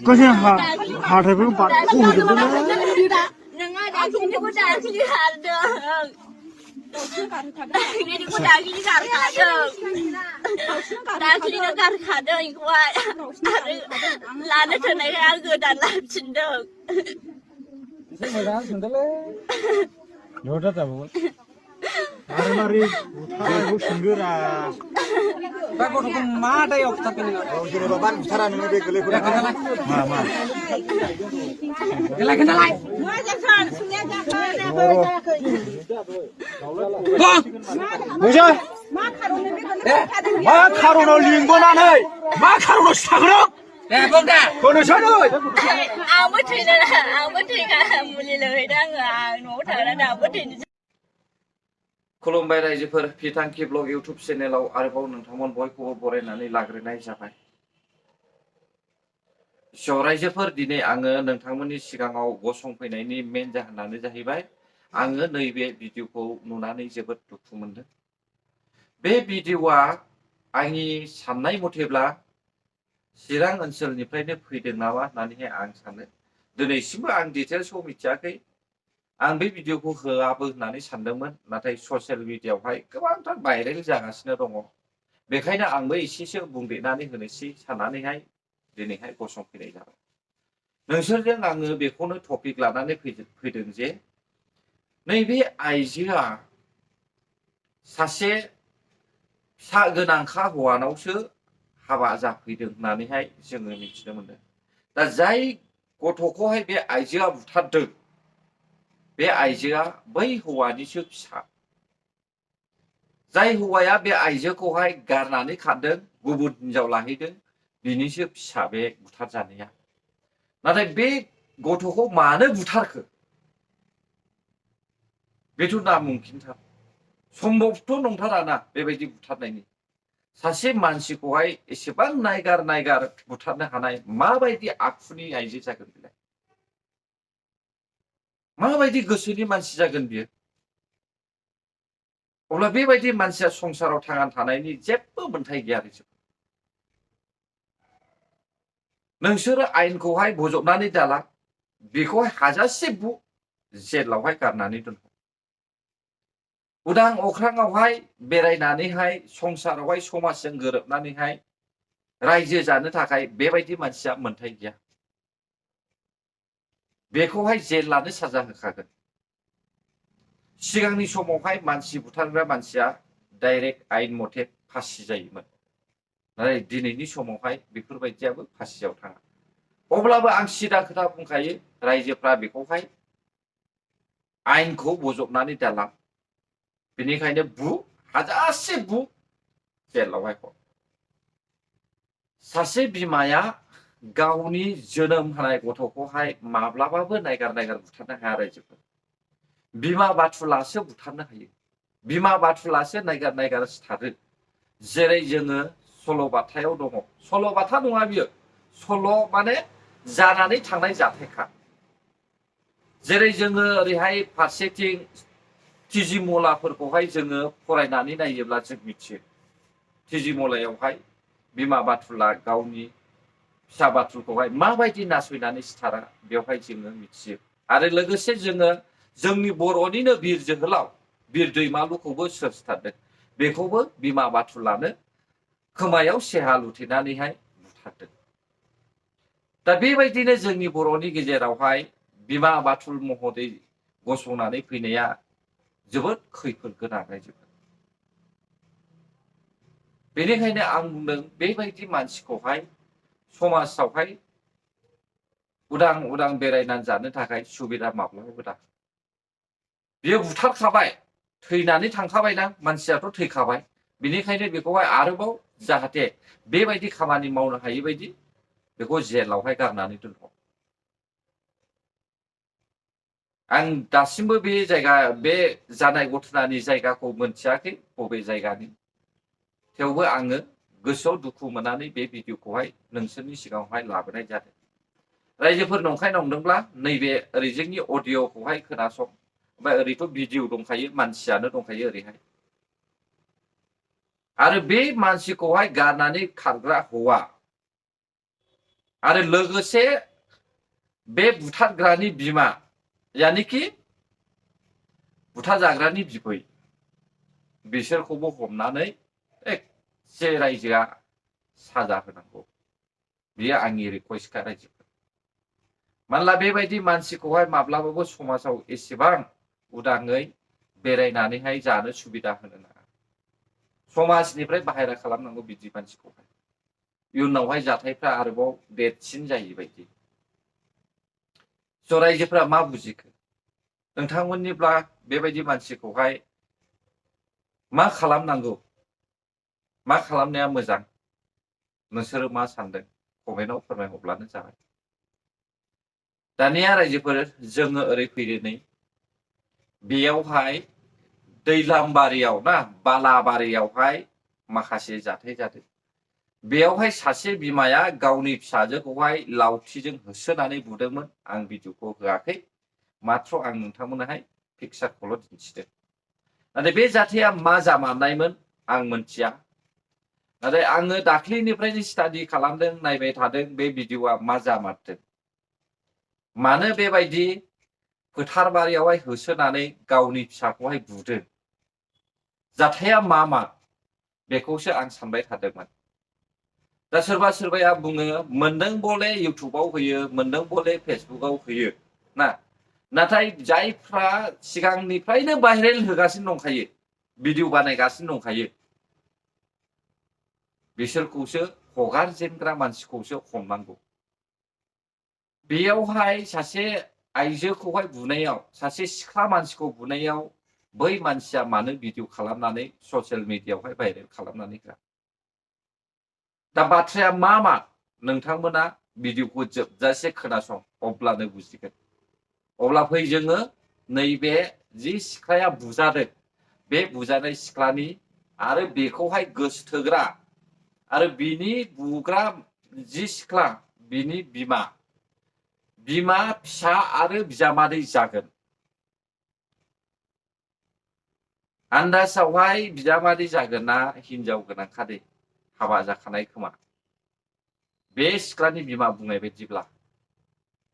कैसे हाथाय फोर बारख'होजोबदोंलै नोङो दाखिनिखौ दाखिनि खारदों दाखिनिखौ दाखिनि खारखादों दाखिनिनो खारखादों इखौहाय आरो लानो थोनायखाय आं गोदान लाफिनदों एसे मोजां सोंदोलै न'टा जाबावगोन मारै बुथारनायखौ सोंगोरा दा गथ'खौ मा दायाव बुथारखो नोङो जेनेबा बार बुथारा नोङो बे गोरलैफोरा मा देलाय खोन्थालाय मोजां मा खारनाव लिंबोनानै मा खारनाव सिथागोन दे बुं दे खोनासै आंबो थैखा मुलि लोंहैदों आङो न'आव थांनानै आंबो थैनो खुलुमबाय रायजोफोर फिथांखि ब्लग इउटुब चेनेलाव आरोबाव नोंथांमोन बयखौबो बरायनानै लाग्रोनाय जाबाय स' रायजोफोर दिनै आङो नोंथांमोननि सिगाङाव गसंफैनायनि मेन जाहोनानो जाहैबाय आङो नैबे भिडिअखौ नुनानै जोबोद दुखु मोनदों बे भिडिअआ आंनि साननाय मथेब्ला चिरां ओनसोलनिफ्रायनो फैदों नामा होननानैहाय आं सानो दिनैसिमबो आं डिटेल्सखौ मिथियाखै आं बे भिडिअखौ होआबो होननानै सानदोंमोन नाथाय ससियेल मिडियायावहाय गोबांथार भाइरेल जागासिनो दङ बेखायनो आंबो एसेसो बुंदेरनानै होनोसै साननानैहाय दिनैहाय गसंफैनाय जाबाय नोंसोरजों आङो बेखौनो टपिक लानानै फैदों जे नैबे आइजोआ सासे फिसा गोनांखा हौवानावसो हाबा जाफैदों होननानैहाय जोङो मिथिनो मोनदों दा जाय गथ'खौहाय बे आइजोआ बुथारदों बे आइजोआ बै हौवानिसो फिसा जाय हौवाया बे आइजोखौहाय गारनानै खारदों गुबुन हिनजाव लाहैदों बिनिसो फिसा बे बुथार जानाया नाथाय बे गथ'खौ मानो बुथारखो बेथ' नामुमकिनथार सम्भबथ' नंथाराना बेबायदि बुथारनायनि सासे मानसिखौहाय एसेबां नायगार बुथारनो हानाय माबायदि आखुनि आइजो जागोन बेलाय माबायदि गोसोनि मानसि जागोन बियो अब्ला बेबायदि मानसिया संसाराव थांनानै थानायनि जेबो मोन्थाय गैया नोंसोरो आयेनखौहाय बजबनानै दाला बेखौहाय हाजासे जेलावहाय गारनानै दोन उदां अख्राङावहाय बेरायनानैहाय संसारावहाय समाजजों गोरोबनानैहाय रायजो जानो थाखाय बेबायदि मानसिया मोन्थाय गैया बेखौहाय जेलानो साजा होखागोन सिगांनि समावहाय मानसि बुथारग्रा मानसिया डाइरेक्ट आयेन मथे फासि जायोमोन नाथाय दिनैनि समावहाय बेफोरबायदियाबो फासियाव थाङा अब्लाबो आं सिदा खोथा बुंखायो रायजोफ्रा बेखौहाय आयेनखौ बजबनानै दाला बेनिखायनो हाजासे जेलावहाय हर सासे बिमाया गावनि जोनोम होनाय गथ'खौहाय माब्लाबाबो नायगार बुथारनो हाया रायजोफोर बिमा बाथुलासो बुथारनो हायो बिमा बाथुलासो नायगार सिथारो जेरै जोङो सल'बाथायाव दङ सल'बाथा नङा बियो सल' माने जानानै थांनाय जाथायखा जेरै जोङो ओरैहाय फारसेथिं तिजिमलाफोरखौहाय जोङो फरायनानै नायोब्ला जों मिथियो तिजिमलायावहाय बिमा बाथुला गावनि फिसा बाथुलखौहाय माबायदि नासयनानै सिथारा बेवहाय जोङो मिथियो आरो लोगोसे जोङो जोंनि बर'निनो बिर जोहोलाव बिर दैमालुखौबो सोर सिथारदों बेखौबो बिमा बाथुलानो खोमायाव सेहा लुथेनानैहाय बुथारदों दा बेबायदिनो जोंनि बर'नि गेजेरावहाय बिमा बाथुल महरै गसंनानै फैनाया जोबोद खैफोद गोनां रायजोफोर बेनिखायनो आं बुंदों बेबायदि मानसिखौहाय समाजावहाय उदां बेरायनानै जानो थाखाय सुबिदा माब्लाबाबो दा बियो बुथारखाबाय थैनानै थांखाबायना मानसियाथ' थैखाबाय बेनिखायनो बेखौहाय आरोबाव जाहाथे बेबायदि खामानि मावनो हायै बायदि बेखौ जेलावहाय गारनानै दोनहर आं दासिमबो बे जानाय घटनानि जायगाखौ मोनथियाखै बबे जायगानि थेवबो आङो गोसोआव दुखु मोननानै बे भिडिअखौहाय नोंसोरनि सिगाङावहाय लाबोनाय जादों रायजोफोर नंखाय नंदोंब्ला नैबे ओरैजोंनि अडिअखौहाय खोनासं ओमफ्राय ओरैथ' भिडिअ दंखायो मानसियानो दंखायो ओरैहाय आरो बे मानसिखौहाय गारनानै खारग्रा हौवा आरो लोगोसे बे बुथारग्रानि बिमा यानिखि बुथारजाग्रानि बिबै बिसोरखौबो हमनानै एसे रायजोआ साजा होनांगौ बियो आंनि रिक्वेस्टखा रायजोफोर मानोना बेबायदि मानसिखौहाय माब्लाबाबो समाजाव एसेबां उदाङै बेरायनानैहाय जानो सुबिदा होनो नाङा समाजनिफ्राय बाहेरा खालामनांगौ बिदि मानसिखौहाय इयुनावहाय जाथायफ्रा आरोबाव देरसिन जायो बायदि स' रायजोफ्रा मा बुजिखो नोंथांमोननिब्ला बेबायदि मानसिखौहाय मा खालामनांगौ मा खालामनाया मोजां नोंसोरो मा सानदों कमेन्टआव फोरमायहरब्लानो जाबाय दानिया रायजोफोर जोङो ओरै फैदो नै बेयावहाय दैलामबारियाव ना बालाबारियावहाय माखासे जाथाय जादों बेयावहाय सासे बिमाया गावनि फिसाजोखौहाय लावथिजों होसोनानै बुदोंमोन आं भिडिअखौ होआखै माथ्र आं नोंथांमोननोहाय पिक्सारखौल' दिन्थिदों नाथाय बे जाथाया मा जामारनायमोन आं मोनथिया नाथाय आङो दाख्लैनिफ्रायनो स्टाडि खालामदों नायबाय थादों बे भिडिअआ मा जामारदों मानो बेबायदि फोथारबारियावहाय होसोनानै गावनि फिसाखौहाय बुदों जाथाया मा बेखौसो आं सानबाय थादोंमोन दा सोरबा सोरबाया बुङो मोनदों बले इउटुबाव होयो मोनदों बले फेसबुकाव होयो ना नाथाय जायफ्रा सिगांनिफ्रायनो भाइरेल होगासिनो दंखायो भिडिअ बानायगासिनो दंखायो बिसोरखौसो हगारजेनग्रा मानसिखौसो हमनांगौ बेयावहाय सासे आइजोखौहाय बुनायाव सासे सिख्ला मानसिखौ बुनायाव बै मानसिया मानो भिडिअ खालामनानै ससियेल मिडियायावहाय भाइरेल खालामनानै होआ दा बाथ्राया मा नोंथांमोना भिडिअखौ जोबजासे खोनासं अब्लानो बुजिगोन अब्ला फै जोङो नैबे जि सिख्लाया बुजादों बे बुजानाय सिख्लानि आरो बेखौहाय गोसोथोग्रा आरो बिनि बुग्रा जि सिख्ला बिनि बिमा फिसा आरो बिजामादै जागोन आन्दासावहाय बिजामादै जागोन ना हिनजाव गोनांखादै हाबा जाखानाय खोमा बे सिख्लानि बिमा बुंनाय बायदिब्ला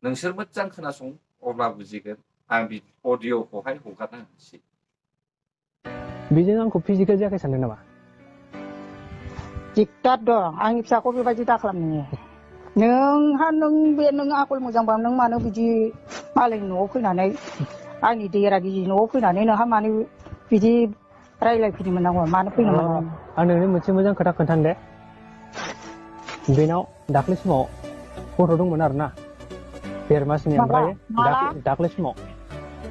नोंसोर मोजां खोनासं अब्ला बुजिगोन आं अडिअखौहाय हगारना होनोसै बेजों आंखौ फिजिकेल जायाखै सानदों नामा दिगदार दं आंनि फिसाखौ बेबायदि दाखालाम नों आखल मोजांबा नों मानो बिदि मालायनि न'आव फैनानै आंनि देरा गिजि न'आव फैनानै नोंहा मानो बिदि रायलायफैनो मोननांगौ मानो फैनो मोननांगौ आं नोंनो मोनसे मोजां खोथा खोन्थानो दे बेनाव दाख्लै समाव गथ' दंमोन आरोना 1.5 मासनि ओमफ्राय दाख्लै समाव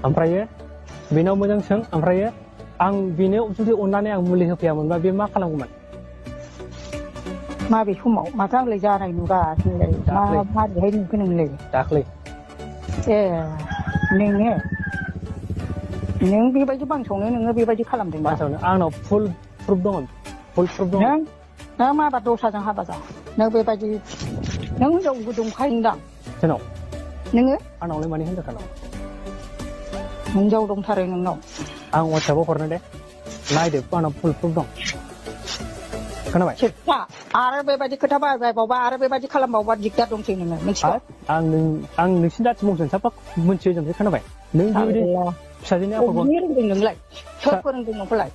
ओमफ्रायो बेनाव मोजां सों ओमफ्रायो आं बेनो जुदि अननानै आं मुलि होफैयामोनबा बे मा खालामगौमोन माबे समाव माथो आंलाय जानाय नुगासिनोलाय माबोरैहाय नुखो नोंलाय दाख्लै ए नों बेबायदि बांसावनो नोङो बेबायदि खालामदों बांसावनो आंनाव फुल प्रुफ दङ नों माबा दस्राजों हाबा जा नों बेबायदि नों हिनजावबो दंखायोदां जोंनाव नोङो आंनावलाय माने हिनजाव थानाव हिनजाव दंथारो नोंनाव आं वाट्सएपआव हरनो दे नायदो आंनाव फुल प्रुफ दं खोनाबाय खेबथा आरो बेबायदि खोथा बायबावबा आरो बेबायदि खालामबावबा दिगदार दंसै नोङो मिथिबाय आं नोंसिनि जाथि बंस'नि साफा मोनथियो जोंसो खोनाबाय नों बेबायदि फिसाजोनि आखलखौ रोंदों नोंलाय सोर फोरोंदों नोंखौलाय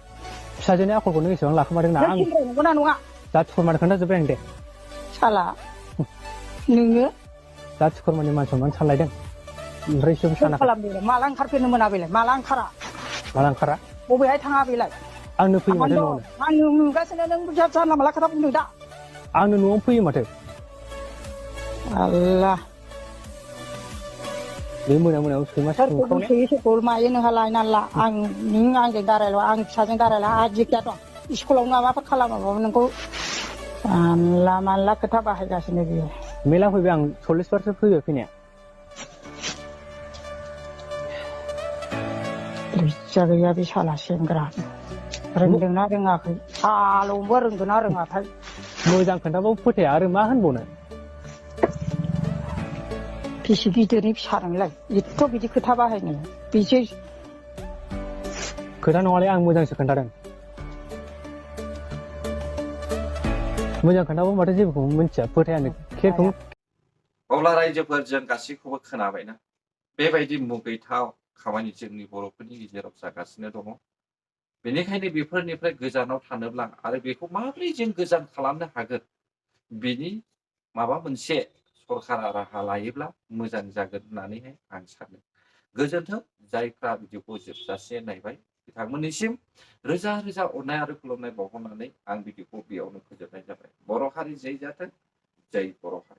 फिसाजोनि आखलखौ नों एसेबां लाखोमादों ना आं नंगौना नङा जाथि खुरमानो खोन्थाजोब्बाय आं दे साला नोङो जाथि खुरमानि मान सनमान सानलायदों ओमफ्राय एसेबो सानाखै खालामदों माला ओंखारफेरनो मोना बेलाय माला ओंखारा बबेहाय थाङा बेलाय आंनो फैयो माथो न'आवनो आंनो नुगासिनो नों जानला माला खोथा बुंदों दा आंनो न'आवनो फैयो माथो आल्लाह बे मोनायाव सैमा सोरखौ मायो नोंहा लायनानै ला नों आंजों दारायल' आं फिसाजों दारायला आहा दिगदार दं स्कुलाव माबाफोर खालामाबाबो नोंखौ जानला मानला खोथा बाहायगासिनो बियो मेला फैबाय आं 40 बारसो फैबाय फैनाया लज्जा गैया बे साला सेंग्रा रोंदोंना रोङाखै साल'बो रोंगोना रोङाथाय मोजां खोन्थाबाबो फोथाया आरो मा होनबावनो बेसे गिदिरनि फिसा नोंलाय एथ' बिदि खोथा बाहायनो बिसो खोथा नङालै आं मोजांसो खोन्थादों मोजां खोन्थाबो माथो जेबोखौ मिथिया फोथायानो खेरखौ अब्ला रायजोफोर जों गासैखौबो खोनाबायना बेबायदि मुगैथाव खामानि जोंनि बर'फोरनि गेजेराव जागासिनो दङ बेनिखायनो बेफोरनिफ्राय गोजानाव थानोब्ला आरो बेखौ माबोरै जों गोजान खालामनो हागोन बिनि माबा मोनसे सरकारा राहा लायोब्ला मोजां जागोन होननानैहाय आं सानो गोजोन्थों जायफ्रा भिडिअखौ जोबजासे नायबाय बिथांमोननिसिम रोजा रोजा अननाय आरो खुलुमनाय बावहरनानै आं भिडिअखौ बेयावनो फोजोबनाय जाबाय बर' हारि जै जाथों जै बर' हारि